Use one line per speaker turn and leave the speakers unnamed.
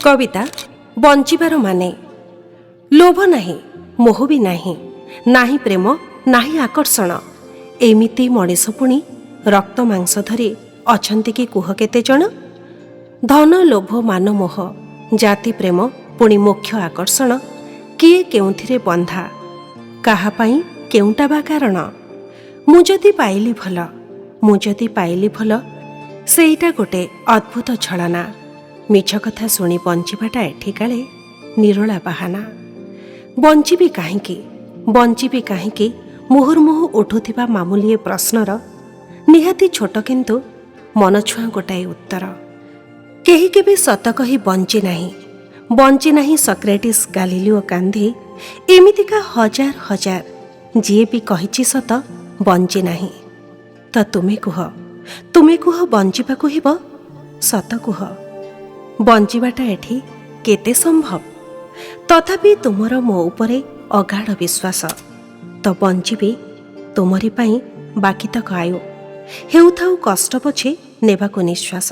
କବିତା ବଞ୍ଚିବାର ମାନେ। ଲୋଭ ନାହିଁ, ମୋହ ବି ନାହିଁ, ନାହିଁ ପ୍ରେମ, ନାହିଁ ଆକର୍ଷଣ, ଏମିତି ମଣିଷ ପୁଣି ରକ୍ତ ମାଂସ ଧରି ଅଛନ୍ତି କି କୁହ କେତେ ଜଣ? ଧନ ଲୋଭ ମାନ ମୋହ, ଜାତି ପ୍ରେମ ପୁଣି ମୁଖ୍ୟ ଆକର୍ଷଣ, କିଏ କେଉଁଥିରେ ବନ୍ଧା, କାହା ପାଇଁ କେଉଁଟା ବା କାରଣ? ମୁଁ ଯଦି ପାଇଲି ଭଲ, ମୁଁ ଯଦି ପାଇଲି ଭଲ, ସେଇଟା ଗୋଟେ ଅଦ୍ଭୁତ ଛଳନା। ମିଛ କଥା ଶୁଣି ବଞ୍ଚିବାଟା ଏଠି କାଳେ ନିରୋଳା ବାହାନା। ବଞ୍ଚିବି କାହିଁକି, ବଞ୍ଚିବି କାହିଁକି, ମୁହୁର୍ମୁହୁ ଉଠୁଥିବା ମାମୁଲିଏ ପ୍ରଶ୍ନର ନିହାତି ଛୋଟ କିନ୍ତୁ ମନଛୁଆଁ ଗୋଟାଏ ଉତ୍ତର। କେହି କେବେ ସତ କହି ବଞ୍ଚି ନାହିଁ, ବଞ୍ଚି ନାହିଁ ସକ୍ରେଟିସ୍, ଗାଲିଲିଓ, ଗାନ୍ଧୀ, ଏମିତିକା ହଜାର ହଜାର। ଯିଏ ବି କହିଛି ସତ, ବଞ୍ଚି ନାହିଁ। ତ ତୁମେ କୁହ, ତୁମେ କୁହ, ବଞ୍ଚିବାକୁ ହେବ? ସତ କୁହ, ବଞ୍ଚିବାଟା ଏଠି କେତେ ସମ୍ଭବ? ତଥାପି ତୁମର ମୋ ଉପରେ ଅଗାଢ଼ ବିଶ୍ୱାସ ତ ବଞ୍ଚିବି ତୁମରି ପାଇଁ ବାକିତକ ଆୟୁ, ହେଉଥାଉ କଷ୍ଟ ପଛେ ନେବାକୁ ନିଶ୍ୱାସ।